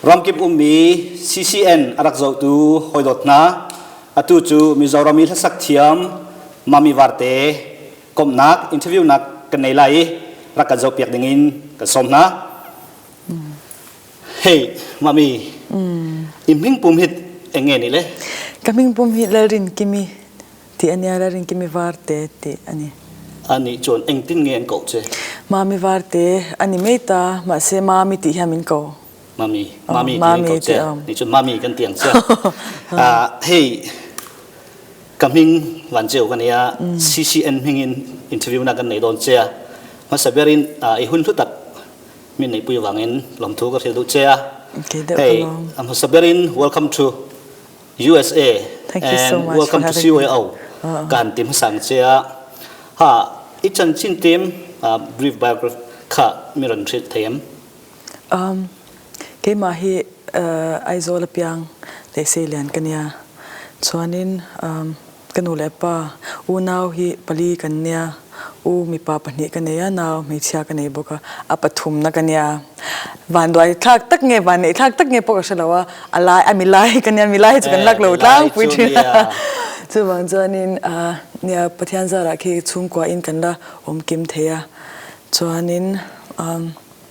Ramkip ummi CCN a rak zohtu hawidawt hna, atu cu Mizoram i hlasak thiam Mami Varte komhnak interview nak kan nei lai i rak kan zohpiak dingin kan sawm hna. Hey, Mami, i hming pum hi enge ni le? Ka hming pum hi Lalrin Kimi ti ania Lalrin Kimi Varte ti ani. Ani chuan engtin nge an koh che? Mami Varte ani mai ta, mahse Mami tih hian min ko. Mami, Mami ti an ko che. Ni chuan Mami kan tiang che. Hei, ka hming van cheu ka nia, CCN hmingin interview na kan nei dawn che a. Hmasa berin i hun hlu tak min neihpui vangin lawmthu ka hrilh duh che a. Hei, hmasa berin welcome to USA Thank you so and much welcome for to having me. CYO kan ti hmasang che a. Ha, i chanchin tim brief biography kha mi rawn hrilh thei em? Um, keimah hi Aizawl a piang leh seilian ka nia. Chuanin um, Ka nu leh pa unau hi pali kan nia, u mipa pahnih ka nei a, nau hmeichhia ka nei bawk a, a pathumna ka nia. Vanduai thlak tak nge, vanneih thlak tak nge pawh ka hre lo a, a lai, a milai ka nia, milai hi chu kan lak lo tlangpui thin a. Chuvang chuanin nia Pathian zarah khi chhungkua in kan la awm kim thei a, chuanin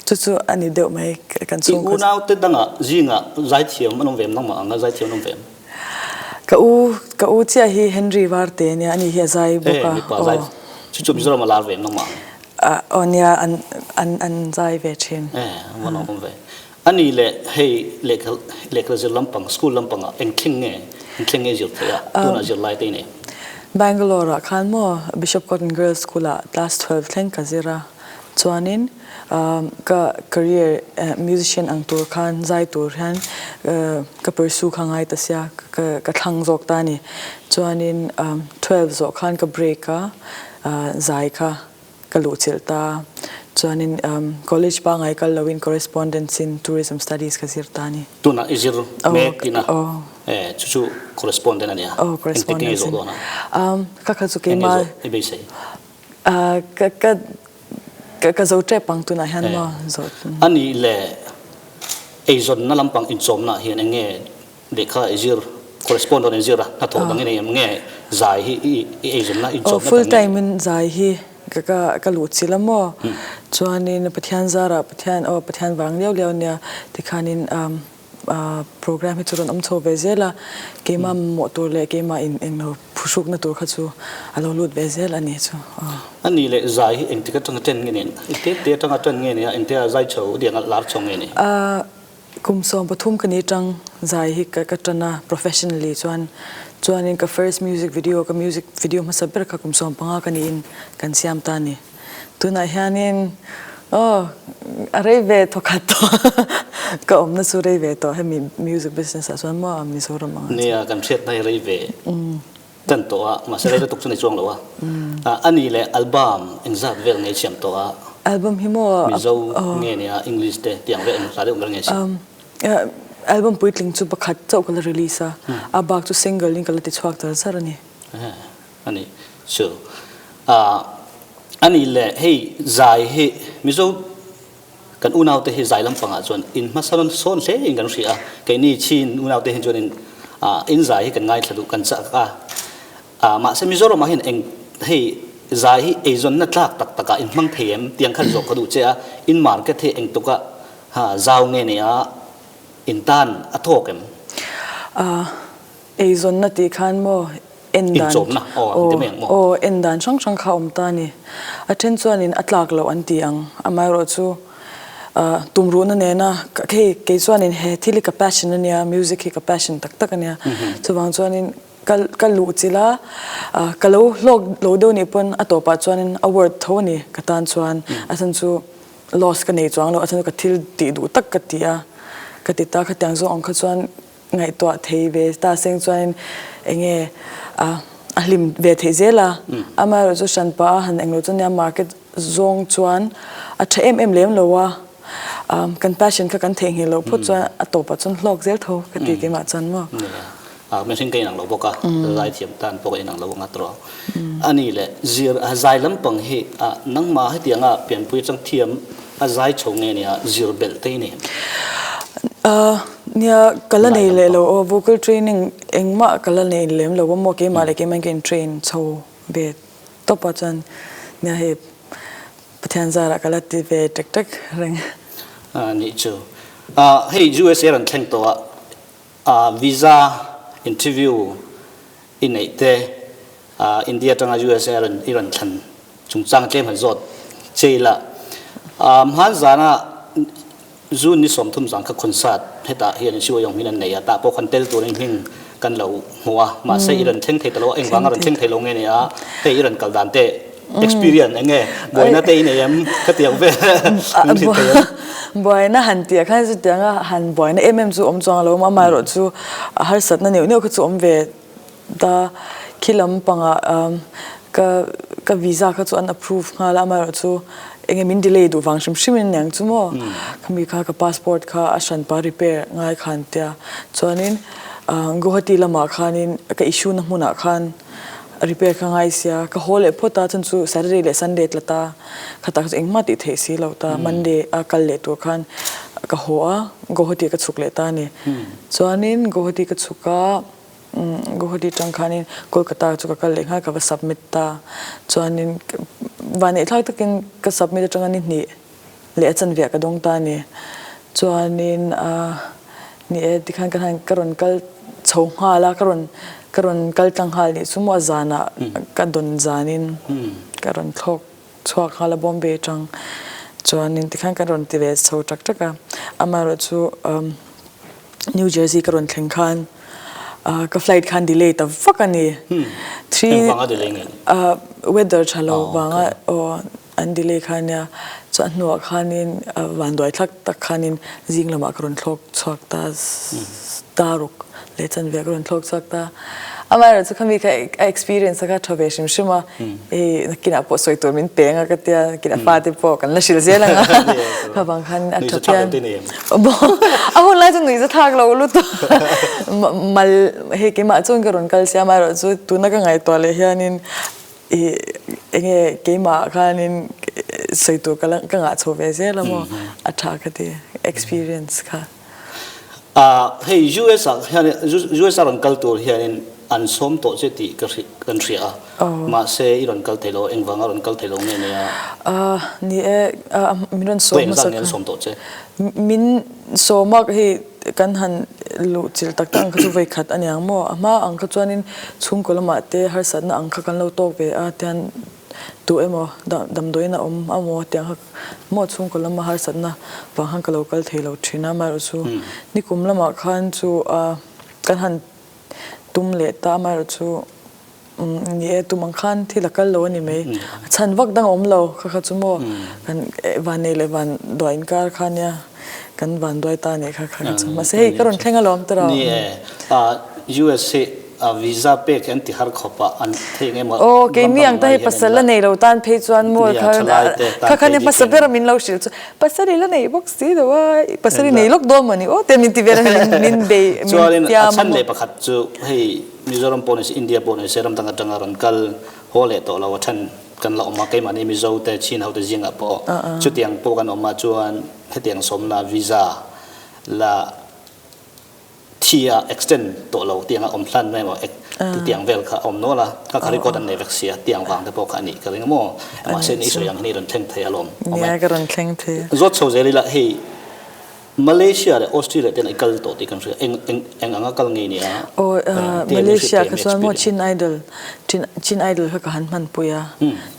Chu chu a ni deuh mai kan chhungkhat. I unaute dangah zingah zaithiam an awm ve em? Nangmah anga zaithiam an awm ve em? Ka u ka u chiah hi Henry Varte ania ani hi a zai bawk a. Eh mipa zai chu chu Mizoram a lar ve em nangmah ang? Aw nia an an an zai ve thin. Eh an awm ve. Ani leh hei lehkha lehkha zir lampang school lampangah eng thleng nge eng thleng nge zir theih a tunah zirlai te i nei? Bangalore ah khan maw Bishop Cotton Girls School ah class 12 thleng ka zir a chuanin Ka career musician ang tur khan zai tur hian ka pursue kha ngai ta sia ka thlang zawk ta a ni. Chuanin 12 zawh khan ka break a, zai kha ka luhchilh ta a. Chuanin college pangngai kal loin correspondence in tourism studies ka zir ta a ni. Tunah i zir mek tina chu chu correspondent a nia? Engtik nge i zawh dawn a? Ka kha chu keimah. Enge zawh i beisei? Ka ka ka zo tep ang tunah hian maw zo. A nih leh eizawnna lampang inchawmnaah hian eng nge lehkha i zir correspondent in zir a hnathawh dang i nei em nge zai hi i eizawnna inchawmna Full time in zai hi ka ka ka luh chilh a maw chuanin Pathian zarah Pathian aw Pathian vang liau liau ania tikhanin Program hi chu rawn awm chho ve zel a, keimah mamawh tur leh keimah in englo phuhrukna tur kha chu a lo lut ve zel a ni chu. A nih leh zai hi engtik atanga ṭen nge ni? Engte te atanga ṭen nge ni a, engte a zai chho diang a lar chho nge ni? Kum 13 ka ni tang zai hi ka ṭan a, professionally chuan. Chuanin ka first music video, ka music video hmasa ber kha kum 15 ka niin kan siam ta a ni. Tunah hianin aw a rei ve thawkhat tawh ka awmna chu rei ve tawh hemi music business ah chuan maw Mizoram ang ah chuan. Nia kan hriatna hi rei ve tan tawh a mahse rei lutuk chu ni chuang lo a a ni leh album engzat vel ngei siam tawh a Album hi maw Mizo nge nia English te tiang vel eng hla deuh ber nge siam. Album puitling chu pakhat chauh ka la release a a bak chu single in ka la ti chhuak char char a ni. A ni chu a ni le hei zai hi Mizo kan unau te hi zai lampangah chuan in hmasa rawn sawn hle in kan hria a keini Chin unau te hi chuan in in zai hi kan ngaithla duh kan chak a mahse Mizoramah hian eng hei zai hi eizawnna tlak tak takah in hmang thei em tiang khan zawh ka duh che a in market hi eng tukah zau nge nia in tan a thawk em? Eizawnna tih khan maw en dan aw en dan hrang hrang kha a awm ta a ni. A then chuanin a tlak loh an ti ang, amaherawh chu tumruhna nena hei kei chuanin he thil hi ka passion a nia, music hi ka passion tak tak a nia, chuvang chuanin ka ka luh chilh a, ka lo hlawk lo deuh nih pawn a tawpah chuanin a worth tho a ni ka tan chuan, a chhan chu loss ka nei chuang lo, a chhan chu ka thil tih duh tak ka ti a, ka ti ta khatiang zawng ang kha chuan Ngaihtuah thei ve ta seng chuanin enge a a hlim ve theih zel a, amaherawh chu hranpa a han englo chu nia market zawng chuan a tha em em lem lo a, kan passion kha kan theihnghilh loh phawt chuan a tawpah chuan hlawk zel tho ka ti keimah chuan maw. Nia, mihring ka inang lo bawk a, zaithiam tan pawh ka inang lo ang a tawh. A ni le, zir a zai lampang hi nangmah hetianga pianpui atang thiam a zai chho nge nia zir belh te i nei em? Nia, ka la nei leh lo aw, vocal training engmah ka la nei lem lo a maw, keimah leh keimah in ka in train chho ve tawp a chuan nia hei Pathian zarah ka la ti ve tek tek reng. Nih chu. Hei USA rawn thleng tawh a, visa interview i neih te India atanga USA rawn i rawn thlan chungchang tlem han zawt che ila. Hman zana June ni 30 zan kha concert hetah hian Siwayong hin an nei a, tah pawh khan tel turin hming kan lo hmu a, mahse i rawn thleng thei ta lo a, engvanga rawn thleng thei lo nge ni a, hei i rawn kal dan te experience eng nge, buaina te i nei em khatiang vel min hrilh thei em? Buaina han tih ah khan chutianga han buaina em em chu awm chuang lo a, amaherawhchu harsatna neuh neuh kha chu awm ve Ta khi lampangah ka ka visa kha chu an approve nghal a, amaherawhchu enge min delay duh vang hrim hrim in aniang chu maw, khami kha ka passport kha a hranpa repair ngai khan tia chuanin Guwahati lamah khanin ka issue na hmunah khan repair kha ngai sia, ka haw leh phawt a chhan chu Saturday leh Sunday tla ta khatah kha chu engmah tih theih si lo ta, Monday a kal leh tur khan ka haw a Guwahati ka chhuk leh ta a ni, chuanin Guwahati ka chhuk a. Guwahati tang khanin Kolkata chu ka kal leh nghal ka va submit ta. Chuanin vanneih thlak takin ka submit atanga ni hnih leh a chanve ah ka dawng ta a ni. Chuanin ni e tikhan ka han ka rawn kal chho nghal a, ka rawn ka rawn kal tlang nghal nih chu maw a zanah ka dawn zanin ka rawn thlawk chhuak nghal a Bombay atang. Chuanin tikhan ka rawn ti ve chho tak tak a, amaherawhchu New Jersey ka rawn thleng khan ka flight khan delay ta vak a ni. Engvanga delay nge ni? Weather tha lo vanga aw an delay kha ania. Chuan a hnuah khanin vanduai thlak tak khanin zing lamah ka rawn thlawk chhuak ta daruk leh chanve ah ka rawn thlawk chhuak ta. Amaherawhchu khami kha a experience a kha tha ve hrim hrim a. Hei nakinah pawh sawi tur min peng a ka tia, nakinah fate pawh kan la hrilh zel ang a, kha vang khan a tha phian. A hun lai chu nuih za thlak lo lutuk mal hei keimah chuan ka rawn kal sia amaherawhchu tuna ka ngaihtuah leh hianin ih enge keimah khanin sawi tur ka la ka ngah chho ve zel a maw a tha ka ti experience kha. Hei US ah hian US a rawn kal tur hianin an sawm tawh che tih ka kan hria a, mahse i rawn kal thei lo, engvanga rawn kal thei lo nge nia? Ni e, min rawn sawm hmasa kha. Engzat nge an sawm tawh che? Min sawm a, hei kan han luh chilh tak tak ang kha chu vawi khat a niang maw? A hma ang kha chuanin chhungkaw lamah te harsatna ang kha kan lo tawk ve a, tihian Tu emaw damdawiin a awm a maw tiang kha maw chhungkaw lama harsatna vang khan ka lo kal thei lo thin a, amaherawhchu nikum lamah khan chu kan han tum leh ta amaherawhchu ni e tum ang khan thil a kal lo a ni mai, a chhan vak dang a awm lo kha kha chu maw kan vannei leh van duah inkar kha nia kan van duai ta nih kha kha chu mahse hei ka rawn thleng alawm tiraw. Ni e, US hi A visa pek hi an ti har khawp a, an thei eng emaw Aw, keini ang ta hei pasal la nei lo tan phei chuan maw Nia, thalai te tan kha khan hmasa ber a min lo hrilh chu pasal i la nei bawk si lo a, pasal i nei lawk dawn maw ni aw te min ti vel a min min bei min Chuanin a chhan leh pakhat chu hei Mizoram pawh ni se India pawh ni se ram dang atanga rawn kal haw leh tawh lo a then kan la awm a, keimahni Mizo te Chin ho te zingah pawh chutiang pawh kan awm a chuan hetiang sawmna visa la Thi a extend tawh lo tiang a awm hlan mai emaw tiang vel kha a awm nual a, kha kha record an nei vek sia tiang vang te pawh kha a nih ka ring a maw? Mahse ni sawi ang hi ni rawn thleng thei alawm awm e. Nia ka rawn thleng thei. Zawt chho zel ila hei Malaysia leh Australia ten i kal tawh tih kan hria eng eng eng anga kal ngei nia? Aw Malaysia kha chuan maw Chin Idol Chin Idol kha ka han hmanpui a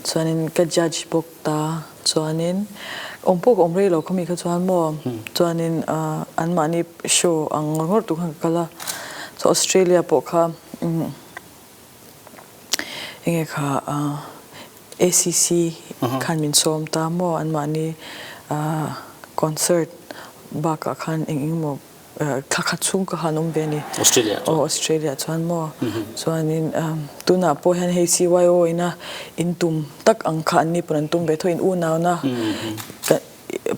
chuanin ka judge bawk ta. Chuanin awm pawh ka awm rei lo khawmi kha chuan maw chuanin anmahni show ang ngawr ngawr tur khan ka kal a, chuan Australia pawh kha enge kha ACC khan min sawm ta maw anmahni concert bakah khan eng eng emaw Thla khat chhung ka han awm ve a ni. Australia chuan? Aw, Australia chuan maw. Chuanin tunah pawh hian hei CYO ina in tum tak ang kha an ni pawn an tum ve tho in unauna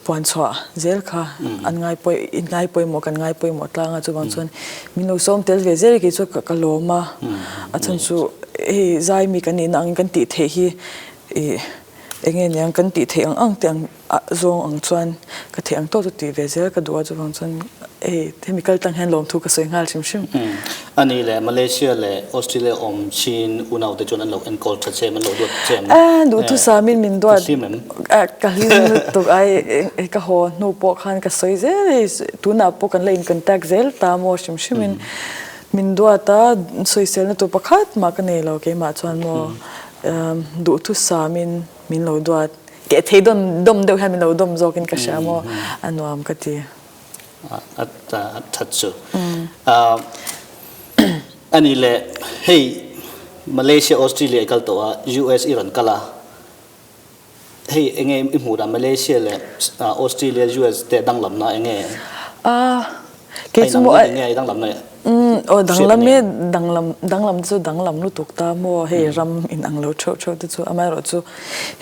puan chhuah zel kha an ngai pawi in ngai pawimawh kan ngai pawimawh tlang a chuvang chuan min lo sawm tel ve zel kei chu ka lawm a a chhan chu hei zaimi kan nihna angin kan tih theih hi ih. Enge niang kan tih theih ang ang te ang zawng ang chuan ka theih ang tawk chu tih ve zel ka duh a chuvang chuan hei hemi kal tang hian lawmthu ka sawi nghal hrim hrim. A nih leh Malaysia leh Australia awm chin unau te chuan an lo enkawl tha che em an lo duat che em? Duhthusam in min duat Ka hlim em? Ka hlim lutuk ai ka haw hnu pawh khan ka sawi zel hei tunah pawh kan la in contact zel ta maw hrim hrim in min duat a sawiselna tur pakhat mah ka nei lo keimah chuan maw Duhthusam in min lo duat keh thei dawn dawm deuh hian min lo dawm zawk in ka hria maw a nuam ka ti. A that chu. Ani le hei Malaysia Australia i kal tawh a US i rawn kal a hei enge i hmuh dan Malaysia leh Australia US te danglamna enge? Kei chu maw aw danglam e danglam danglam chu danglam lutuk ta maw hei ram in ang lo theuh theuh te chu amaherawh chu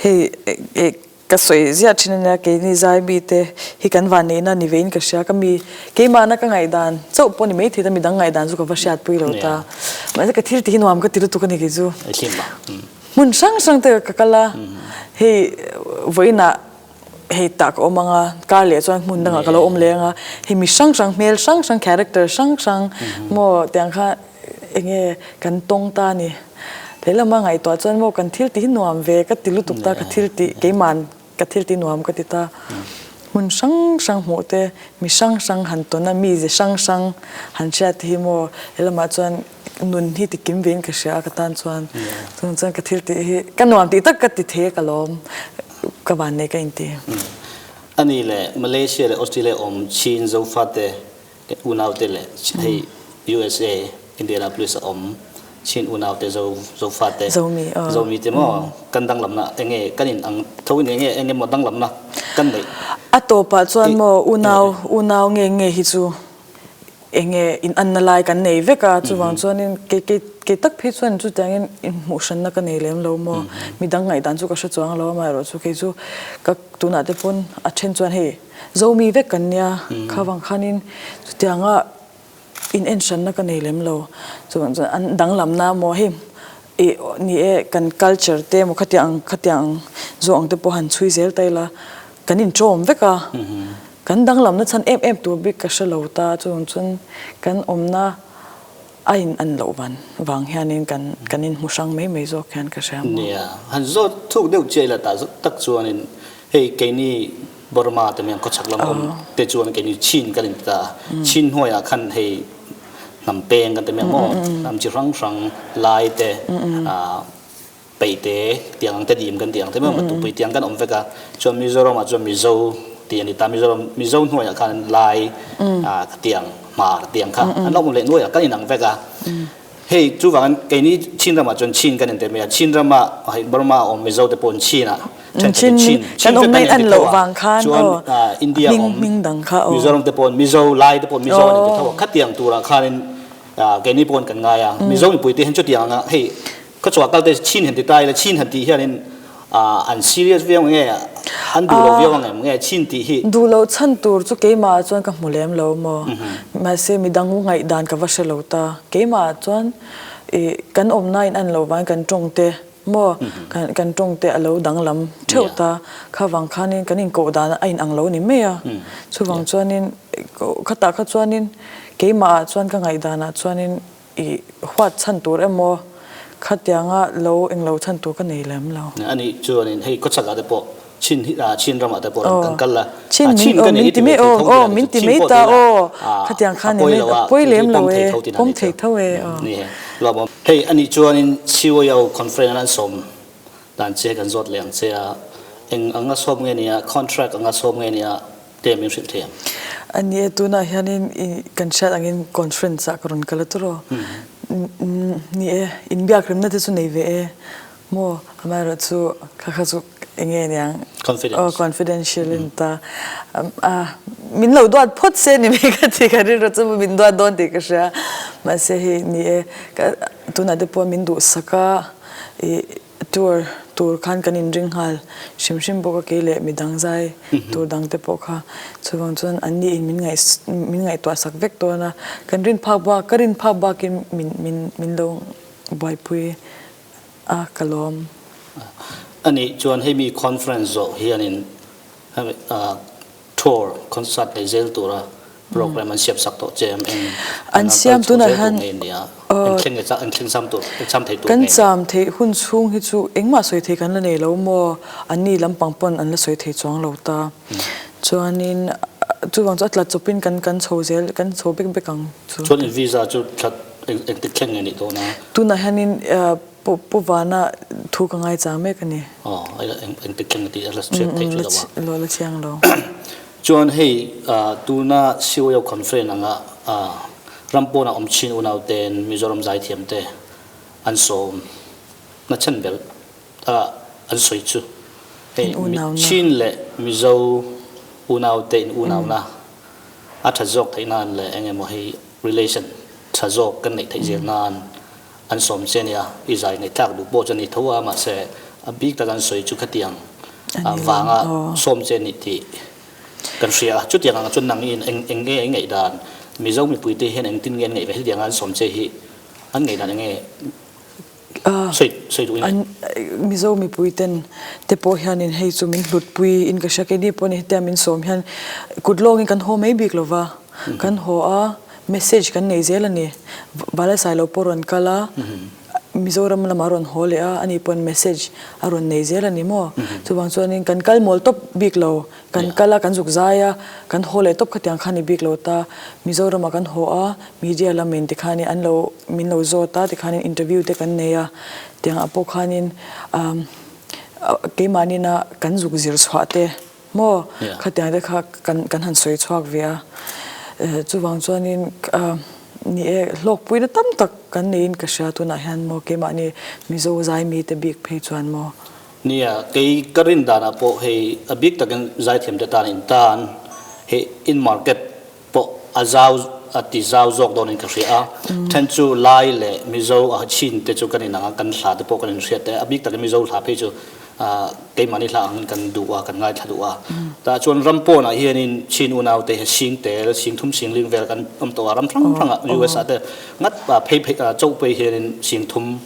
hei ka sawi ziah thin ania keini zai mi te hi kan van neihna ni vein ka hria ka mi keimahna ka ngaihdan chauh pawh ni maithei ta midang ngaihdan chu ka va hriatpui lo ta mahse ka thil tih hi nuam ka ti lutuk ani kei chu hmun hrang hrang te ka kal a hei vawiinah hei tah ka awm ang a, kar leh chuan hmun dangah ka lo awm leh ang a, hei mi hrang hrang hmel hrang hrang character hrang hrang maw tiang kha eng nge kan tawng ta a ni. Lehlam a ngaihtuah chuan maw kan thil tih hi nuam ve ka ti lutuk ta ka thil tih keiman ka thil tih nuam ka ti ta. Hmun hrang hrang hmuh te mi hrang hrang han tawn a mize hrang hrang han hriat te hi maw lehlamah chuan nun hi ti kim vein ka hria a ka tan chuan chung chuan ka thil tih hi ka nuam tih tak ka ti thei a ka lawm ka van nei ka inti. Ani leh Malaysia leh Australia awm Chin Zofate unaute leh hei USA Indianapolis a awm Chin unaute Zo Zofate Zomi aw Zomi te maw kan danglamna enge kan in ang tho in enge enge maw danglamna kan neih A tawpah chuan maw unau unau nge nge hi chu Eng nge in anna lai kan nei vek a, chuvang chuanin kei kei kei tak phei chuan chutiangin inhmuh hranna ka nei lem lo maw? Midang ngaihdan chu ka hre chuang lo amaherawh chu kei chu ka tunah te pawn a then chuan hei Zomi vek kan nia kha vang khanin chutianga in en hranna ka nei lem lo. Chuvang chuan an danglamna maw hei ih ni e kan culture te emaw khatiang khatiang ang zawh ang te pawh han chhui zel ta ila kan inṭawm vek a. Kan danglamna chhan em em tur bik ka hre lo ta, chuvang chuan kan awmna a in an loh van vang hianin kan kan inhmu hrang mai mai zawk hian ka hria maw? Nia, han zawt thuk deuh chiah ila tah zawt tak chuanin hei keini Burma te miang khawchhak lam awm te chuan keini Chin kan inti ta a, Chin hnuaiah khan hei hnam peng kan ti miang maw, hnam chi hrang hrang Lai te ah Peihte tiang ang te dim kan tih ang te mai awm tupui tiang kan awm vek a chuan Mizoram ah chuan Mizo tih a ni ta Mizoram Mizo hnuaiah khan Lai ah tiang Hmar tiang kha an lo awm leh nuai a kan inang vek a hei chuvangin keini Chin ramah chuan Chin kan inti mai a Chin rama hei Burma a awm Mizo te pawh an Chin a thenkhat in Chin Chin vek kan inti tho a chuan India awm Mizoram te pawh Mizo Lai te pawh Mizo an inti tho a khatiang turah khanin keini pawh kan ngai a Mizo mipui te hian chutiang anga hei Ka chhuah kal te chin han ti ta ila chin han tih hianin an serious viau nge an duh lo viau ang em nge chin tih hi. Duh loh chhan tur chu keimah ah chuan ka hmu lem lo maw mahse midang ngaihdan ka va hre lo ta keimah ah chuan ih kan awmna in an loh vangin kan tawng te maw kan kan tawng te a lo danglam theuh ta kha vang khanin kan inkoh dan a inang lo ni mai a chuvang chuanin khatah kha chuanin keimah ah chuan ka ngaihdan ah chuanin I huat chhan tur emaw khatianga lo englo chhan tur ka nei lem lo. A nih chuanin hei khawchhakah te pawh Chin hi Chin ramah te pawh ram kan kal a, Chin Chin ka nei i ti mai thei tho tih min ti mai ta aw khatiang khan a pawi lo a pawi lem lo pawm thei e tho tih pawm thei tho e aw. Ni e lawmawm. Hei a nih chuanin CYO conference an sawm dan che kan zawt leh ang che a, eng anga sawm nge nia contract anga sawm nge nia Te min hrilh thei ang. A ni e, tunah hianin i kan hriat angin conference ah ka rawn kal a tawrh aw. Ni e, inbiak remna te chu nei ve e maw, amaherawh chu kha kha chu eng nge niang? Confidence. Aw, confidential a ni ta. A, min lo duat phawt se ni mai ka ti, ka rilru chu min duat dawn tih ka hria. Mahse hei ni e, ka tunah te pawh min duhsak a, i Tour tur khan kan inring nghal hrim hrim bawk a, kei leh midang zai tur dang te pawh kha chuvang chuan an ni in min ngaih min ngaihtuah sak vek dawn a, kan rin phak bak ka rin phak bakin min min min lo buaipui a ka lawm. Anih chuan hemi conference zawh hianin hemi tour concert nei zel tura program an siam sak tawh che em eng An siam tunah hian nge nia eng thleng nge eng thleng cham tur eng cham thei tur Kan nge cham theih hun chhung hi chu engmah sawi thei kan la nei lo maw anni lampang pawn an la sawi thei chuang lo ta. Chuanin chuvang chu a tla chawpin kan kan chho zel kan chho bek bek ang chu. Chuan in visa chu thla engtik thleng nge nih dawn a? Tunah hianin Pu Pu Vana thu ka ngaichang mek a ni. Aw engtik thleng tih a la hriat theih chu lo a. Lo la chiang lo. Chuan hei tuna COO conference anga ram pawnah awm chin unau ten Mizoram zaithiam te an sawm na chhan ber an sawi chu hei Chin leh Mizo unau te in unauna a tha zawk theih nan leh engemaw hei relation tha zawk kan neih theih zel nan An sawm che nia, i zai ngaihthlak duh pawh chu a ni tho a, mahse a bik taka an sawi chu khatiang vanga sawm che ni tih kan hria a. Chutiang ang chuan nang in eng eng nge i ngaihdan, Mizo mipuite hian engtin nge an ngaih ve hetiang an sawm che hi an ngaihdan eng nge sawi sawi duh i nei? Mizo mipuiten te pawh hianin hei chu min hlutpui in ka hria, keini pawh ni hetia min sawm hian kut lawngin kan haw mai bik lova, kan haw a, Message kan nei zel a ni. Valasailo pawh rawn kal a, Mizoram lamah a rawn haw leh a, ani pawn message a rawn nei zel a ni maw? Chuvang chuanin kan kal mawl tawp bik lo, kan kal a, kan zuk zai a, kan haw leh tawp khatiang kha ni bik lo ta. Mizoramah kan haw a, media lamin tikhanin an lo min lo zawt a, tikhanin interview te kan nei a, tiangah pawh khanin keimahni ina kan zuk zir chhuah te, Maw? Khatiang te kha kan kan han sawi chhuak ve a. Chuvang chuanin ni e, hlawkpuina tam tak kan neiin ka hria tunah hian maw keimahni Mizo zaimi te bik phei chuan maw? Nia, kei ka rin danah pawh hei a bik takin zaithiam te tan in tan hei in market pawh a zau a ti zau zawk dawnin ka hria a, then chu Lai leh Mizo a Chin te chu kan inang a, kan hla te pawh kan inhriat te, a bik takin Mizo hla phei chu keimahni hla angin kan duh a, kan ngaithla duh a. Tah chuan ram pawnah hianin Chin unau te hi sing tel, sing thum sing ling vel kan awm tawh a, ram hrang hrangah US ah te ngat phei phei chauh phei hianin sing thum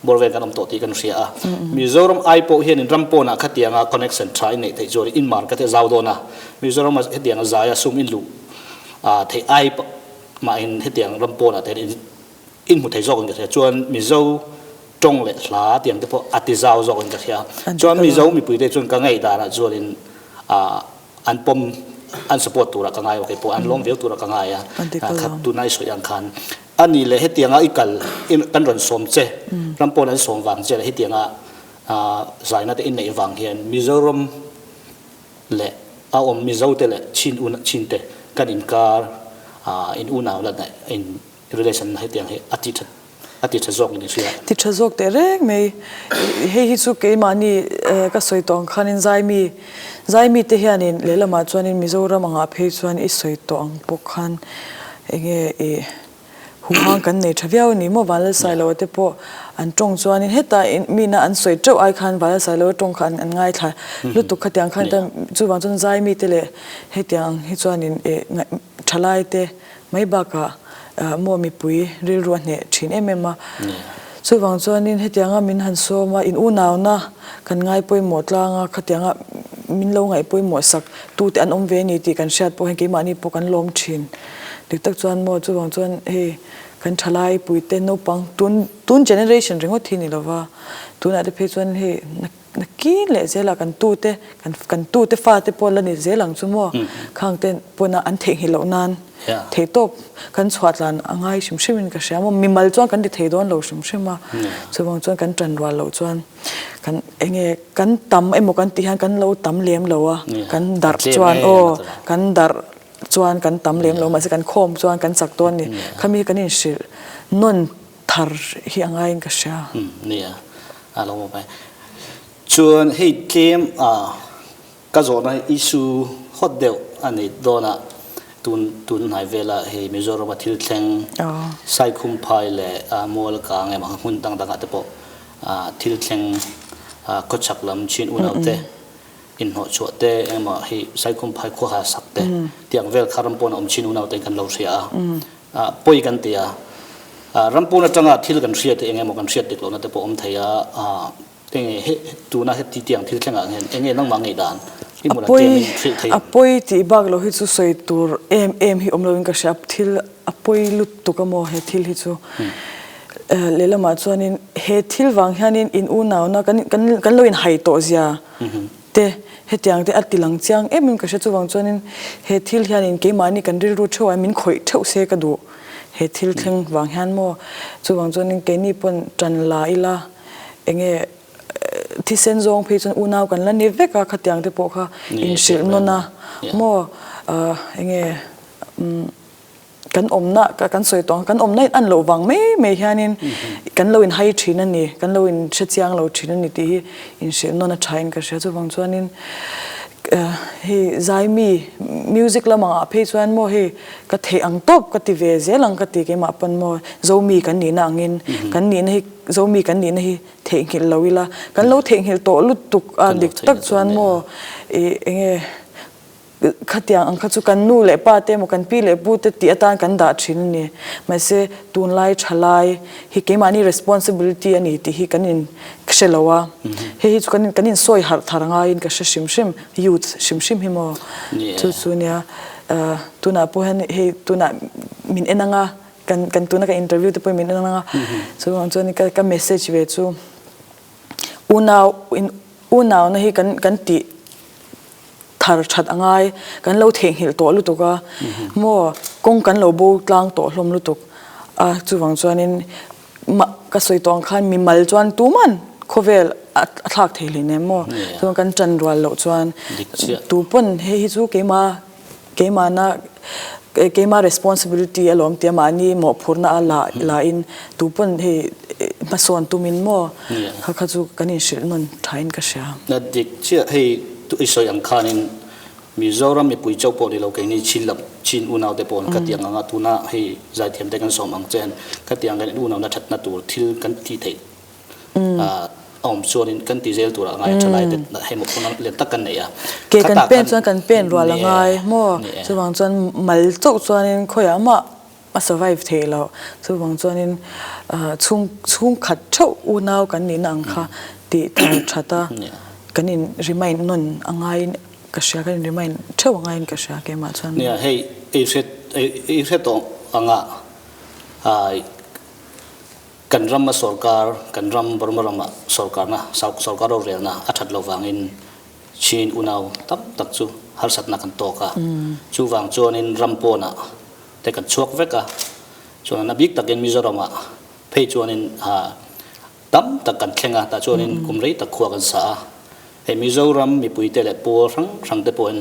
bawr vel kan awm tawh tih kan hria a. Mizoram ai pawh hianin ram pawnah khatianga connection tha in neih theih chuan in market hi a zau dawn a. Mizoram ah hetianga zaia sum in luh theih ai mahin hetiang ram pawnah te hian in hmu thei zawk in ka hria. Chuan Mizo tawng leh hla tiang te pawh a ti zau zawk in ka hria. Chuan Mizo mipui te chuan ka ngaihdanah chuanin an pawm an support turah ka ngai a, kei pawh an lawm viau turah ka ngai a. Khat tuna i sawi ang khan A nih leh hetianga i kal kan rawn sawm che, ram pawn an sawm vang che leh hetianga zaina te i neih vang hian Mizoram leh a awm Mizo te leh Chin un Chin te kan inkar in unau la in relation na hetiang hi a ti tha a ti tha zawk in i hria. Ti tha zawk teh reng mai. Hei hi chu keimahni ka sawi tawh ang khanin Zaimi Zaimi te hianin lehlamah chuanin Mizoram angah phei chuan i sawi tawh ang pawh khan Enge i huhang kan nei tha viau a ni maw? Vanlalsailoa te pawh an tawng chuanin heta mina an sawi teuh ai khan Vanlalsailoa tawng kha an ngaithla lutuk khatiang khan ta chuvang chuan zai mite leh hetiang ang hi chuanin thalai te mai bakah maw mipui rilru a hneh thin em em a. Chuvang chuanin hetianga min han sawm a, in unauna kan ngai pawimawh tlang a, khatianga min lo ngaih pawimawh sak tute an awm ve a ni tih kan hriat pawh hian keimahni pawh kan lawm thin. Dik tak chuan maw chuvang chuan hei kan thalai puite naupang tun tun generation ringawt hi ni lova tunah te phei chuan hei nakin leh zelah kan tute kan kan tute fate pawh la ni zel ang chu maw khang te pawna an theihnghilh loh nan theihtawp kan chhuah tlan a ngai hrim hrim in ka hria maw mimal chuan kan ti thei dawn lo hrim hrim a chuvang chuan kan tan rual loh chuan kan enge kan tam emaw kan tih hian kan lo tam lem lo a kan darh chuan aw kan darh chuan kan tam lem lo mahse kan khawm chuan kan chak dawn ni khami hi kan inhrilh nawn thar hi a ngaiin ka hria. Nia a lo awm e. Chuan hei tlem a ka zawhna hi issue hot deuh a ni dawn a tun tun hnai vela hei Mizoram a thil thleng Saikhumphai leh Mualkang emaw hmun dang dangah te pawh thil thleng khawchhak lam chin unaute inhnawh chhuah te engemaw hi Saikhumphai khuaha sak te tiang vel kha ram pawn a awm chin unau te kan lo hria a, pawi kan ti a, ram pawn atanga thil kan hriat hi engemaw kan hriat dik lohna te pawh awm thei a. Enge he tuna heti tiang thil thlengah hian enge nangmah ngei dan i A hmun ah pawi tlem in hrilh thei a ang? pawi tih bak lo hi chu sawi tur em em hi awm loin ka hria, thil a pawi lutuk a maw he thil hi chu. Lehlamah chuanin he thil vang hianin in unauna kan kan kan lo inhai tawh zia te hetiang te a ti lang chiang em em ka hria chuvang chuanin he thil hianin keimahni kan rilru theuh ah min khawih theuh se ka duh he thil thleng vang hian maw chuvang chuanin keini pawn tan la ila enge thisen zawng phei chuan unau kan la ni vek a khatiang te pawh kha inhrilh nawn a maw enge umm. Kan awmna kan sawi tawh ang, kan awmna in an loh vang mai mai hianin kan lo inhai thin a ni, kan lo inhre chiang lo thin a ni tih hi inhrilh nawn a tha in ka hria. Chuvang chuanin hei zaimi music lamah ah phei chuan maw hei ka theih ang tawp ka ti ve zel ang ka ti keimah pawn maw Zomi kan nihna angin kan nihna hi Zomi kan nihna hi theihnghilh lo ila kan lo theihnghilh tawh lutuk a dik tak chuan maw ih enge Khatiang ang kha chu kan nu leh pa te emaw kan pi leh pu te tih atan kan dah thin a ni. Mahse, tunlai thalai hi keimahni responsibility a ni tih hi kan in hre lo a. Hei hi chu kan kan insawi harh thar ngaiin ka hre hrim hrim, youth hrim hrim hi maw chu chu nia. Tunah pawh hian hei tunah min en ang a, kan kan tuna kan interview te pawhin min en ang a, chuvang chuan ka ka message ve chu unau unauna hi kan kan tih thar that a ngai, kan lo theihnghilh tawh lutuk a, maw kawng kan lo bo tlang tawh hlawm lutuk a, chuvang chuanin mah ka sawi tawh ang khan mimal chuan tuman khawvel a thlak thei hle nem maw, chuan kan tan rual loh chuan tu pawn hei hi chu keima keimahna keima responsibility alawm tia mahni mawhphurhna a la la in tu pawn hei hmasawn tumin maw kha kha chu kan inhrilh nawn thain ka hria. Dik chiah hei i sawi ang khanin Mizoram mipui chauh pawh ni lo keini Chin lam Chin unau te pawh khatiang anga tuna hei zaithiam te kan sawm ang che hian khatiang kan unauna thatna tur thil kan tih theih a awm chuanin kan ti zel turah a ngai a thalai te hei mawhphurhna lian tak kan nei a. Ke kan pen chuan kan pen rual a ngai maw chuvang chuan mal chauh chuanin khawiah mah a survive theih loh. Chuvang chuanin chhung chhungkhat theuh unau kan nihna ang kha tih thar that a kan in remind nawn a ngaiin ka hria, kan in remind theuh a ngaiin ka hria keimah chuan. Nia hei ei hre ei hre tawh anga kan rama sorkar kan ram Burma rama sorkarna sorkar rorelna a that loh vangin Chin unau tam tak chu harsatna kan tawk a. Chuvang chuanin ram pawnah te kan chhuak vek a, chuan a bik takin Mizoramah phei chuanin tam tak kan thleng a, tah chuanin kum rei tak khua kan sa a. Hei Mizoram mipuite leh pawl hrang hrang te pawhin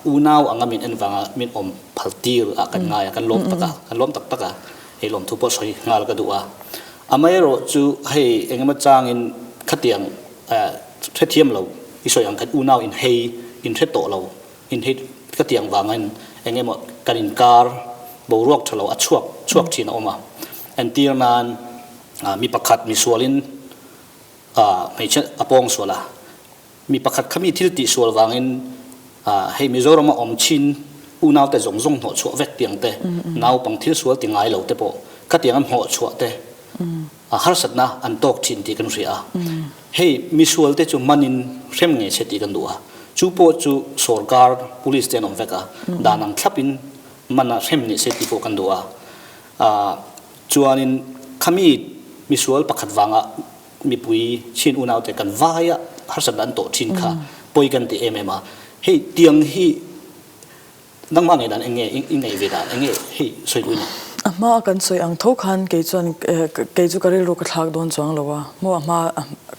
unau anga min en vanga min awm phal tir ah kan ngai a, kan lawm tak a, kan lawm tak tak a, hei lawmthu pawh sawi nghal ka duh a. Amaherawh chu hei engemaw changin khatiang hrethiam lo i sawi ang khan unau inhei inhre tawh lo Inhei ka tiang vangin eng emaw kan inkar boruak tha lo a chhuak chhuak thin a awm a. Entir nan mi pakhat misualin hmeichhe a pawng sual a, mi pakhat kha mi thil tih sual vangin hei Mizorama awm chin unaute zawng zawng hnawh chhuah vek tiang te, naupang thil sual ti ngai lo te pawh khatiang an hnawh chhuah te a harsatna an tawk thin tih kan hria a. Hei misualte chu manin hrem ngei se tih kan duh a, chu pawh chu sorkar police te an awm vek a, dan ang thlapin man a hrem ni se tih pawh kan duh a. Chuanin khami misual pakhat vanga mipui chin unaute kan vaia harsatna an tawh thin kha pawi kan ti em em a. Hei tiang hi Nangmah ngei dan eng nge i ngaih ve dan eng nge hei sawi duh i ni? A hma a kan sawi ang tho khan kei chuan kei chu ka rilru ka thlak dawn chuang lo a, maw a hma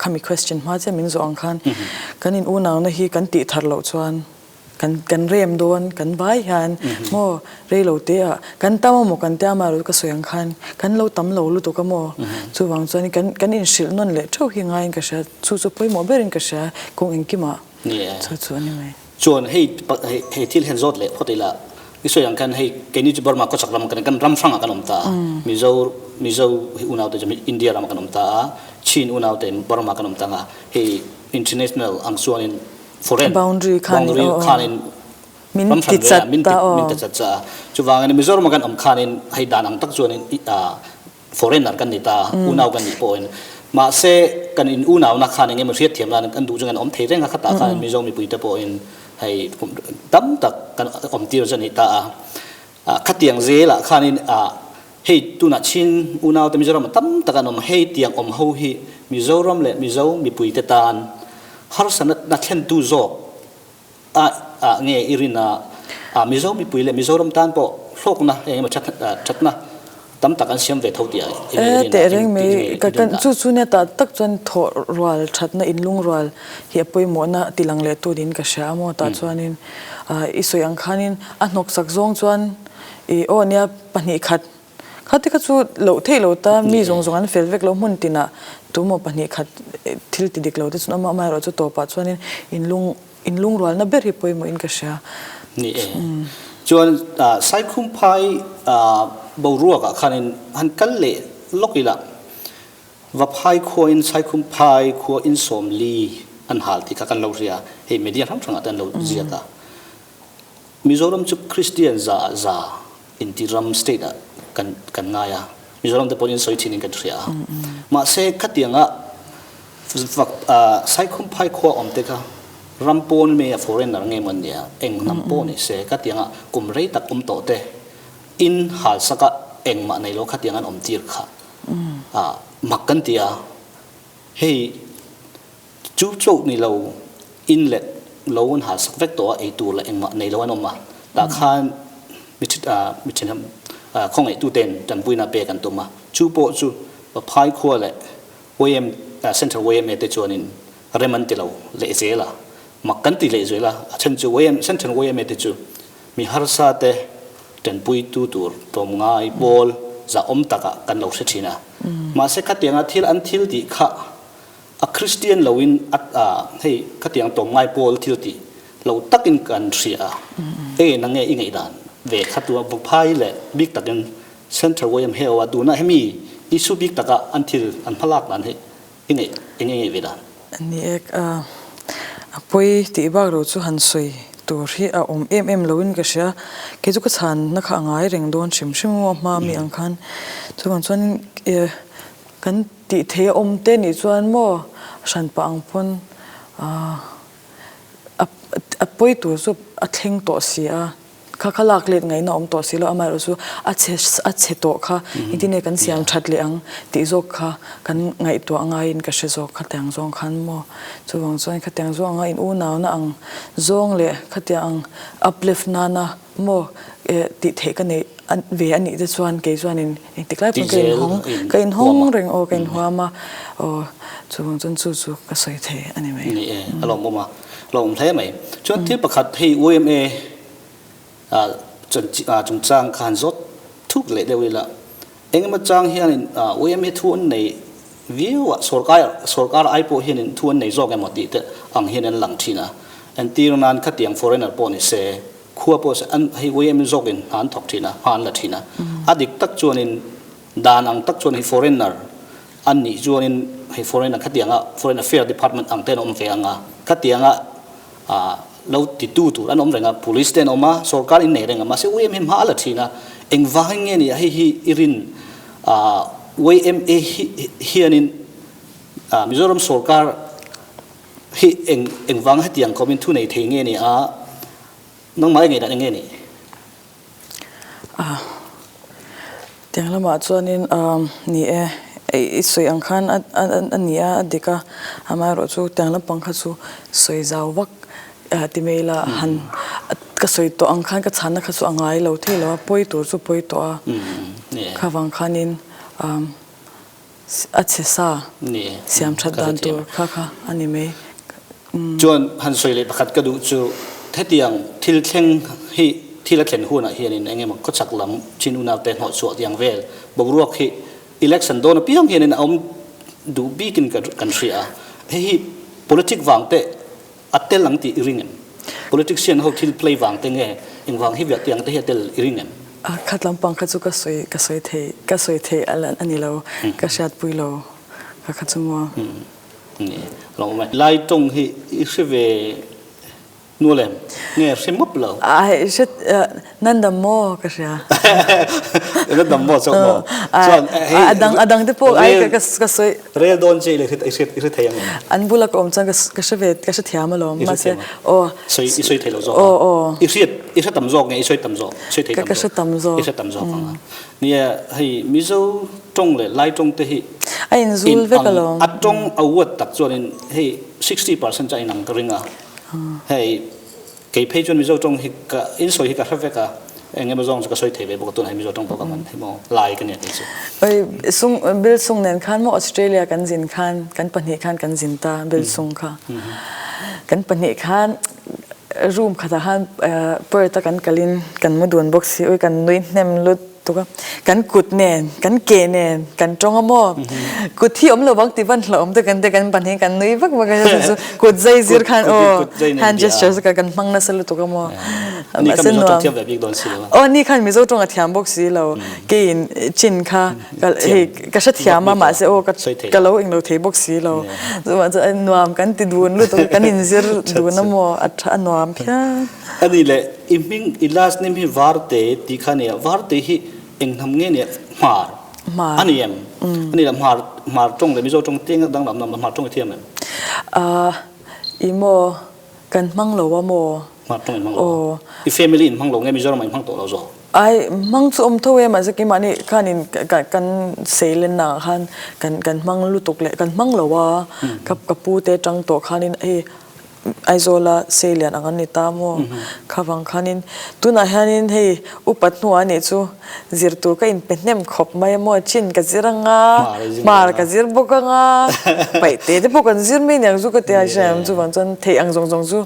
khami question hma chiah min zawh ang khan kan in unauna hi kan tih thar loh chuan kan kan rem dawn kan vai hian maw rei lo te ah kan tam amaw kan tia amaherawhchu ka sawi ang khan kan lo tam lo lutuk a maw chuvang chuan kan kan inhrilh nawn leh theuh hi ngaiin ka hria chu chu pawimawh berin ka hria kawng engkimah chu chu a ni mai. Chuan hei hei thil hian zawt leh phawt ila i sawi ang khan hei keini chu Burma khawchhak ram kan kan ram hrangah kan awm ta a Mizo Mizo hi unaute chu India ramah kan awm ta a Chin unaute Burma kan awm ta anga hei international ang chuanin foreign boundary boundary khanin min ram ti hran chat min ti ta aw min ti chat cha a chuvangin Mizoram ah kan awm khanin hei dan ang tak chuanin foreigner kan ni ta unau kan nih pawhin. Mahse kan in unauna khan eng emaw hriatthiam nan kan duh chu kan awm thei reng a, khatah khan Mizo mipuite pawhin hei kum tam tak kan awm tir chu a ni ta a. Khatiang zelah khanin hei tunah Chin unaute Mizoram tam tak an awm, hei tiang awm ho hi Mizoram leh Mizo mipuite tan harsatna thlentu zawk a ah nge i rin a, a Mizo mipui leh Mizoram tan pawh hlawkna eng emaw thatna tam tak an siam ve tho tih eng nge i rin a, Teh reng mai, ka kan chu chu nia tah tak chuan thawh rual thatna inlung rual hi a pawimawhna ti lang leh tu niin ka hria a maw tah chuanin i sawi ang khanin a hnawksak zawng chuan i aw nia pahnih khat Khati kha chu loh theih lo ta, mi zawng zawng an fel vek lo hmun tinah tumaw 2 khat thil ti dik lo te chuan awm a, amaherawh chu tawpah chuanin inlung inlungrualna ber hi pawimawhin ka hria. Ni e. Chuan Saikhumphai boruakah khanin han kal leh lawk ila, Vaphai khuain Saikhumphai khua insawmli an hal tih kha kan lo hria, hei media hrang hrangah te an lo ziak a. Mizoram chu Kristian za ah za inti ram state ah kan kan ngai a, Mizoram te pawhin in sawi thin in kan hria a. Mahse khatianga vak Saikhumphai khua awm te kha ram pawn me a foreigner nge maw nia eng hnam pawh ni se khatianga kum rei tak awm tawh te in hal sak a engmah nei lo khatiang an awm tir kha mak kan ti a, hei Chu chauh ni lo, in leh lo an hal sak vek tawh a, ei tur leh engmah nei lo an awm a, tah khan mi mi thenawm khawngaihtuten tanpuina pek an tum a, chu pawh chu Phai khua leh YM Central YMA te chuanin rem an ti lo leh zel a, mak kan ti leh zel a, a then chu YM Central YMA te chu mi harsa te tanpuitu tur tlawmngai pawl zahawm takah kan lo hre thin a, mahse khatianga thil an thil tih kha A Kristian lo in a hei khatiang tlawmngai pawl thil tih lo takin kan hria a, eng eng nge i ngaihdan ve kha tua Vaphai leh bik takin Central YM heo a tuna hemi issue bik taka an thil an hmalak dan hi i ngaih eng nge ve dan? Ni e, a pawi tih bak lo chu han sawi tur hi a awm em em loin ka hria, kei chu ka chhanna kha a ngai reng dawn hrim hrim a hma mi ang khan chuvang chuan kan Tih thei a awm te nih chuan maw hranpa ang pawn a pawi tur chu a thleng tawh si a, kha kha lak let ngaihna awm tawh si lo, amaherawh chu a chhe a chhe tawh kha engtin nge kan siam that leh ang tih zawk kha kan ngaihtuah ngaiin ka hre zawk khatiang zawng khan maw chuvang chuan khatiang zawng anga in unauna ang zawng leh khatiang ang uplift nana Maw eh tih theih ka neih ve a nih te chuan kei chuanin engtik lai pawn ka inhawng ka inhawng reng aw ka inhuam a aw chuvang chuan chu chu ka sawi thei a ni mai. Ni e a lawmawm a lawmawm hle mai. Chuan thil pakhat hei yma chungchang kha han zawt thuk leh deuh ila engemaw chang hianin yma thu an nei viau a sawrkar sawrkar ai pawh hianin thu an nei zawk emaw tih te ang hian an lang thin a entir nan khatiang foreigner pawh ni se Khua pawh an hei YM zawkin hna an thawk thin a, hma an la thin a. A dik tak chuanin dan ang tak chuan hei foreigner an nih chuanin hei foreigner khatianga foreign affair department ang te an awm ve ang a, khatianga lo titu tur an awm reng a, police te an awm a, sorkar in nei reng a, mahse YM hi hma a la thin a, engvangin nge ni a hei hi i rin YMA hianin Mizoram sorkar Hi eng engvang hetiang kawmin thu nei thei nge ni a, nangmah i ngaihdan eng nge ni? A, tiang lamah chuanin ni e, i sawi ang khan a ni a, a dik a, amaherawh chu tiang lampang kha chu sawi zau vak ti mai ila han ka sawi tawh ang khan ka chhanna kha chu a ngai lo thei lo a, pawi tur chu pawi tawh a, kha vang khanin A chhe sa siam that dan tur kha kha a ni mai. Chuan han sawi leh pakhat ka duh chu hetiang thil thleng hi thil a thlen hunah hianin eng emaw khawchhak lam chin unaute hnawh chhuah tiang vel boruak hi election dawn apiang hianin a awm duh bikin kan hria a, hei hi politic vang teh A tel ang tih i ring em? Politician ho thil play vang te nge engvang hi viah tiang te hi a tel i ring em? A khat lampang kha chu ka sawi ka sawi thei ka sawi thei a ni lo ka hriatpui lo ka kha chu maw. Ni lawm e. Lai tawng hi i hre ve. Nual em? Nge hre mawp lo? Ai hre nan dam maw ka hria. Nan dam maw chauh maw? Chuan hei a dang a dang te pawh ai ka ka sawi. Rel dawn che i le i hre i hre thei ang em? An bula ka awm chuan ka ka hre ve ka hre thiam alawm mahse aw. Sawi i sawi thei lo zawk a. Aw aw. I hriat i hre tam zawk nge i sawi tam zawk? Sawi thei tam zawk. Ka hre tam zawk. I hre tam zawk ang a. Nia hei Mizo tawng leh Lai tawng te hi a inzul vek alawm. A tawng a uat tak chuanin hei 60% chu a inang ka ring a. Hei kei phei chuan Mizo tawng hi ka in sawi hi ka hre vek a, eng emaw zawng chu ka sawi thei ve bawk a, tunah hian Mizo tawng pawh ka hman thei maw, lai ka nia kei chu. Oi sung Bill Sung nen khan maw Australia kan zin khan kan pahnih khan kan zin ta Bill Sung kha kan pahnih khan room khatah khan Perth a kan kalin kan mu dun bawk si oi kan nui hnem lut Tuk a, kan kut nen, kan ke nen, kan tawng a maw? Kut hi awm lo vang ti van hlauhawm te kan ti kan pahnih kan nui vak vak a chu chu kut zai zir khan aw hand gestures kha kan hmang nasa lutuk a maw? Ni khan Mizo tawng thiam ve bik dawn si lo a. Aw ni khan Mizo tawng a thiam bawk si lo. Keiin chin kha hei ka hrethiam a mahse aw ka lo englo thei bawk si lo. Chuvang chuan nuam kan ti dun lutuk a kan inzir dun a maw a tha a nuam phian. A nih leh i hming i last name hi Varte tih kha a nia, Varte hi eng hnam nge nia Hmar Hmar a ni em? A nih leh Hmar Hmar tawng leh Mizo tawng teng danglam lam Hmar tawng i thiam em? Ahh i maw kan hmang lo a maw? Hmar tawng in hmang lo a? I family in hmang lo nge Mizoram ah in hmang tawh lo zawk? Ai hmang chu awm tho e mahse keimahni khanin kan seilenna ah khan kan kan hmang lutuk leh kan hmang lo a ka ka pu te tang tawh khanin hei Aizawla seilian ang an ni ta maw? Kha vang khanin tunah hianin hei upat hnuah anih chu zir tur ka inpe hnem khawp mai a maw? Chin ka zir anga, hmar ka zir bawk anga, paihte te pawh kan zir mai aniang chu ka ti a hriat chuvang chuan theih ang zawng zawng chu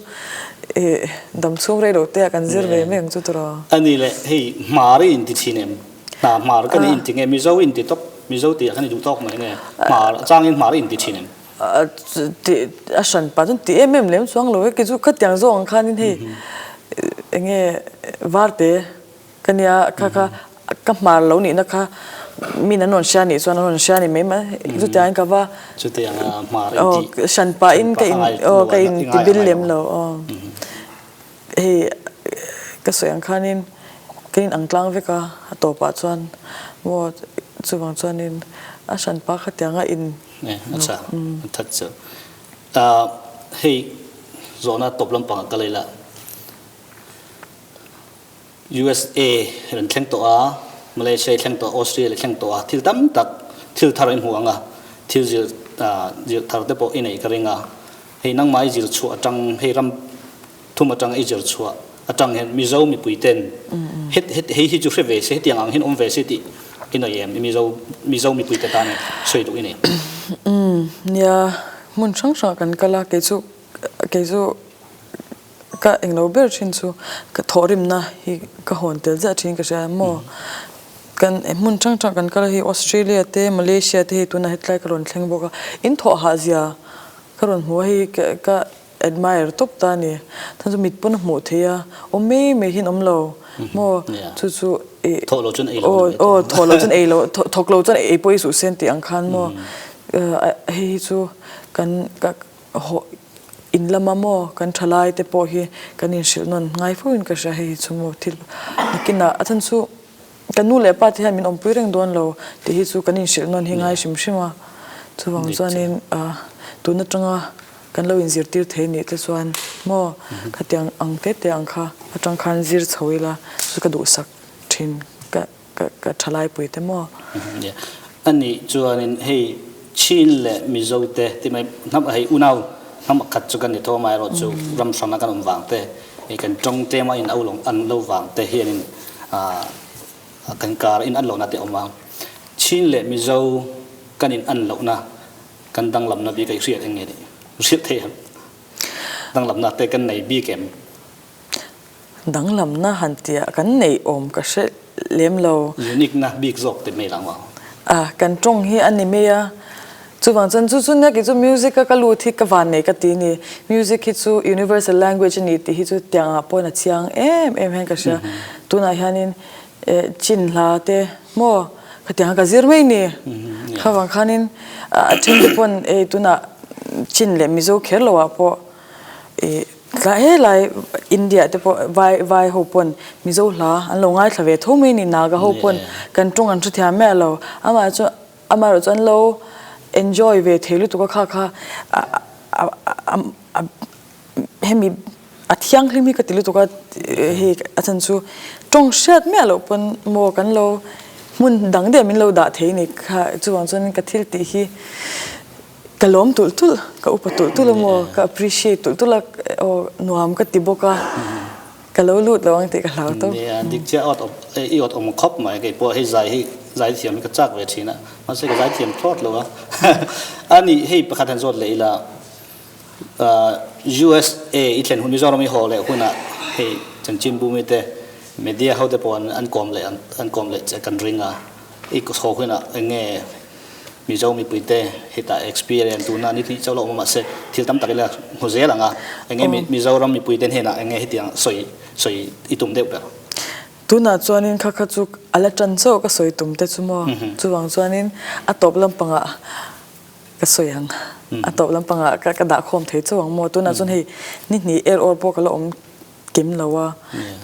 ih dam chhung rei lo te ah kan zir ve mai ang chu tawrh. A ni le, hei hmar i inti thin em? Hna hmar ka ni inti nge? Mizo i inti tawp, Mizo tih ah khan i duh tawk mai nge? Hmar, a changin hmar i inti thin em? A hran pah chuan ti em em lem chuang lo e, kei chu khatiang zawk ang khanin hei eng nge varte ka nia kha kha ka hmar lo nihna kha min an rawn hria nih chuan an rawn hria ni mai mai chutiangin ka va aw hran pahin ka in aw ka in ti bil lem lo aw hei ka sawi ang khanin ka in ang tlang vek a a tawpah chuan maw chuvang chuanin a hran pah khatianga in A tha, a that chu. Hei zawhna tawp lampangah ka lei la. USA rawn thleng tawh a, Malaysia i thleng tawh a, Australia i thleng tawh a, thil tam tak thil thar in hmu ang a, thil zir zir thar te pawh i neih ka ring a. Hei nangmah i zir chhuah atang hei ram Thum atanga i zir chhuah atang hian Mizo mipui ten het het hei hi chu hre ve se hetiang ang hian awm ve se tih i nei em? I Mizo Mizo mipui te tan sawi duh i nei. Umm nia hmun hrang hrangah kan kal a kei chu kei chu ka englo ber thin chu ka thawhrimna hi ka hawn tel ziah thin ka hria maw kan hmun hrang hrangah kan kal a hei Australia te Malaysia te hei tunah hetlai ka rawn thleng bawk a in thawh hah zia ka rawn hmu a hei ka ka Admire tawp ta a ni. Chuan chu mit pawn a hmuh theih a, awm mai mai hian awm lo maw? Chu chu ih Thawh lo chuan ei lo aw aw thawh lo chuan ei lo thawk lo chuan ei pawh i suh sen tih ang khan maw hei hi chu kan ka haw in lama maw kan thalai te pawh hi kan inhrilh nawn ngai fo in ka hria hei hi chu maw thil nakinah a chhan chu Kan nu leh pa te hian min awmpui reng dawn lo tih hi chu kan inhrilh nawn hi ngai hrim hrim a, chuvang chuanin tun atanga kan lo inzirtir thei nih te chuan maw khatiang ang te te ang kha atang khan zir chho ila chu ka duhsak thin ka ka ka thalaipui te maw. A nih chuanin hei Chin leh Mizo te ti mai hnam hei unau hnam khat chu kan ni tho amaherawhchu ram hrana kan awm vang te hei kan tawng tlem a in an lo vang te hianin Kan kar in an lohna te awm a, Chin leh Mizo kan in an lohna kan danglamna bik a i hriat eng nge nih? Hriat theih em? Danglamna te kan nei bik em? Danglamna han tih ah kan neih awm ka hre lem lo. Unique na bik zawk te mai lang maw? A, kan tawng hi a ni mai a, Chuvang chuan chu chu nia kei chu music a ka lut hi ka van nei ka ti ni. Music hi chu universal language a ni tih hi chu tiang ah pawhin a chiang em em hian ka hria. Tunah hianin eh chin hla te maw khatiang ka zir mai ni. Khavang khanin a then te pawn eh tunah chin leh Mizo kher lo ah pawh eh. Helai India te pawh vai vai ho pawn Mizo hla an lo ngaithla ve tho mai ni Naga ho pawn kan tawng an hrethiam miah lo amah chu amaherawh chu an lo enjoy ve thei lutuk a kha kha a hemi a thianghlim hi ka ti lutuk a hei a chhan chu tawng hriat miah loh pawn maw kan lo hmun dang daih min lo dah thei ni kha chuvang chuan ka thil tih hi Ka lawm tulh tulh, ka upa tulh tulh a maw, ka appreciate tulh tulh a, aw nuam ka ti bawk a, ka lo lut lo ang tih ka hlau tawp. Nia, dik chiah awt awm, i awt awm khawp mai, kei pawh hei zai hi zai thiam hi ka chak ve thin a, mahse ka zai thiam thlawt lo a. A nih hei pakhat han zawt leh ila, USA i thlen hun, Mizoram i haw leh hunah hei chanchinbu mite media ho te pawh an kawm leh an kawm leh che kan ring a, i haw hunah eng nge Mizo mipuite hetah experience tuna ni hnih chauh lo awm a mahse thil tam tak ila hmu zel ang a, enge Mizoram mipuite hnenah enge hetiang sawi sawi i tum deuh ber? Tunah chuanin kha kha chu a la tan chauh ka sawi tum te chu maw, chuvang chuanin a tawp lampangah ka sawi ang, a tawp lampangah ka dah khawm thei chauh ang maw, tunah chuan hei ni hnih er awr pawh ka la awm Kim lo a,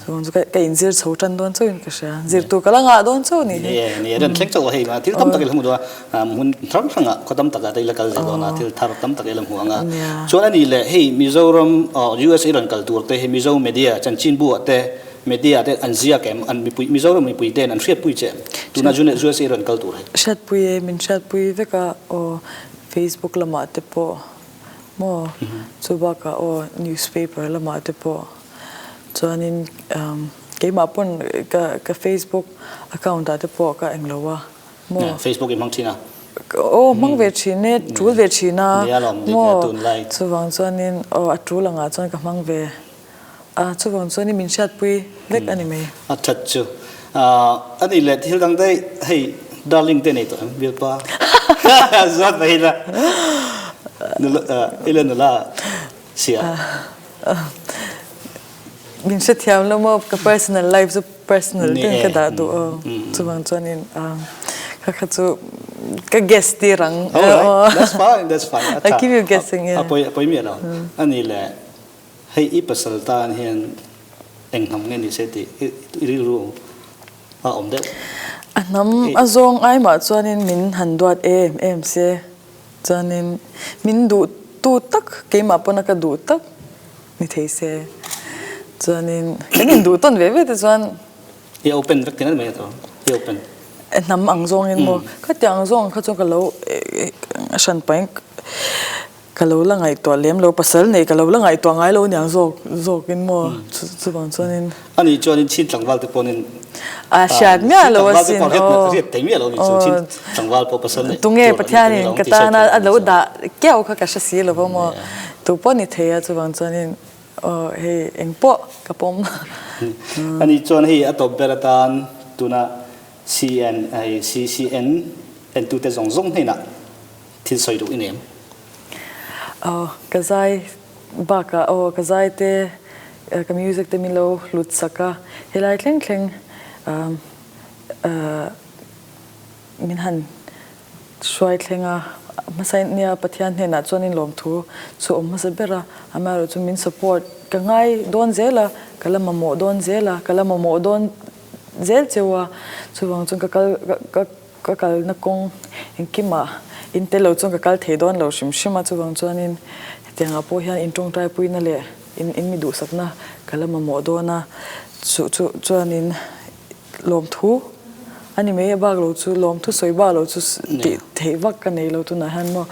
chuan chu ka inzir chho tan dawn chauhin ka hria, zirtu ka la ngah dawn chauh a nih hi. Ni ni, rem thleng chauh a hei thil tam tak i la hmu dawn a, hmun hrang hrangah khaw tam takah te i la kal zel dawn a, thil thar tam tak i la hmu ang a. Chuan a nih leh hei Mizoram USA rawn kal tur te hi Mizo media chanchinbu ah te media te an ziak em, an mipui Mizoram mipui ten an hriatpui che em tuna USA rawn kal tur hi? Hriatpui e, min hriatpui vek a, aw Facebook lamah te pawh Maw? Chu bakah aw newspaper lamah te pawh chuanin keimah pawn ka ka Facebook account ah te pawh ka englo a maw? Facebook i hmang thin a? Aw hmang ve thin e, tul ve thin a maw? Chuvang chuanin aw a tul angah chuan ka hmang ve. A, chuvang chuan i min hriatpui vek a ni mai. A that chu. A nih leh thil dang daih, hei darling te nei tawh em bialpa? Zuat mai ila nula ila nula sia. Min hrethiam lo maw ka personal life chu personal ten ka dah duh aw. Chuvang chuanin kha kha chu ka guess tir ang. Alright, that's fine, that's fine. I keep you guessing, yeah. A pawi a pawi miah lo. A nih leh Hei i pasal tan hian eng hnam nge ni se tih i rilru a awm deuh. A hnam a zawng ai mah chuanin min han duat em em se chuanin min duh tu tak keimah pawna ka duh tak ni thei se chuanin kan induh tawn ve ve te chuan I open vek thin a ni mai a tawh i open. Hnam ang zawngin maw khatiang ang zawng kha chuan ka lo hran pahin Ka lo la ngaihtuah lem lo, pasal nei ka lo la ngaihtuah ngai lo aniang zawk zawkin maw chuvang chuanin. Ani chuanin chin tlangval te pawhin a hriat miah lo asin aw. Hriat thei miah lo ni chu chin tlangval pawh pasal nei Tunge Pathianin ka tana a lo dah kiau kha ka hre si lo va maw tu pawh ni thei a chuvang chuanin aw hei engpawh ka pawm. Ani chuan hei a tawp ber atan tuna CN hei CCN entute zawng zawng hnenah Thil sawi duh i nem. Aw ka zai bakah aw ka zai te ka music te min lo hlut sak a helai thleng thleng min han hruai thleng a hmasa nia Pathian hnenah chuanin lawmthu chu awm hmasa ber a amaherawh chu min support ka ngai dawn zel a ka la mamawh dawn zel a ka la mamawh dawn zel cheu a chuvang chuan ka kal ka Ka kalna kawng engkimah in tel lo chuan ka kal thei dawn lo hrim hrim a, chuvang chuanin hetiangah pawh hian in tawngtaipuina leh in in mi duhsakna ka la mamawh dawn a, chu chu chuanin lawmthu a ni mai a bak lo chu lawmthu sawi bak lo chu tih theih vak ka nei lo tunah hian maw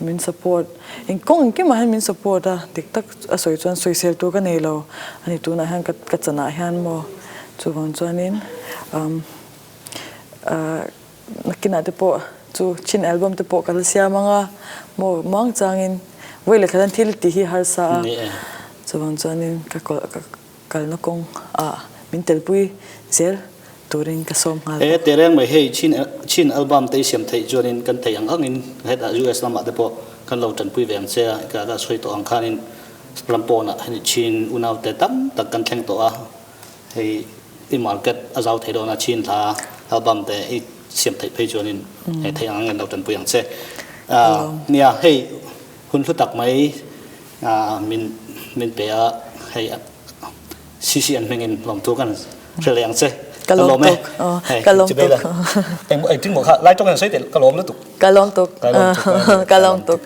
min support eng kawng engkimah hian min support a, dik tak a sawi chuan sawisel tur ka nei lo a ni tunah hian ka chanah hian maw chuvang chuanin umm. Nakinah te pawh chu chin album te pawh ka la siam ang a, maw muang changin vawi leh khat an thil tih hi harsa a, chuvang chuanin ka kalna kawng ah min telpui zel turin ka sawm nghal bawk. E tehreng mai hei chin chin album te i siam theih chuanin kan theih ang angin hetah US lamah te pawh kan lo tanpui ve ang che a, ka ka sawi tawh ang khanin ram pawnah heni chin unaute tam tak kan thleng tawh a. Hei i market a zau thei dawn a, chin hla album te i siam theih phei chuanin hei theih ang angin lo tanpui ang che. Nia hei hun hlu tak mai Min min pe a hei CCN hmingin lawmthu kan hre leh ang che. Ka lawm tuk. Ka lawm tuk. Eng eng ting maw kha lai tawng in sawi teh ka lawm lutuk. Ka lawm tuk. Ka lawm tuk.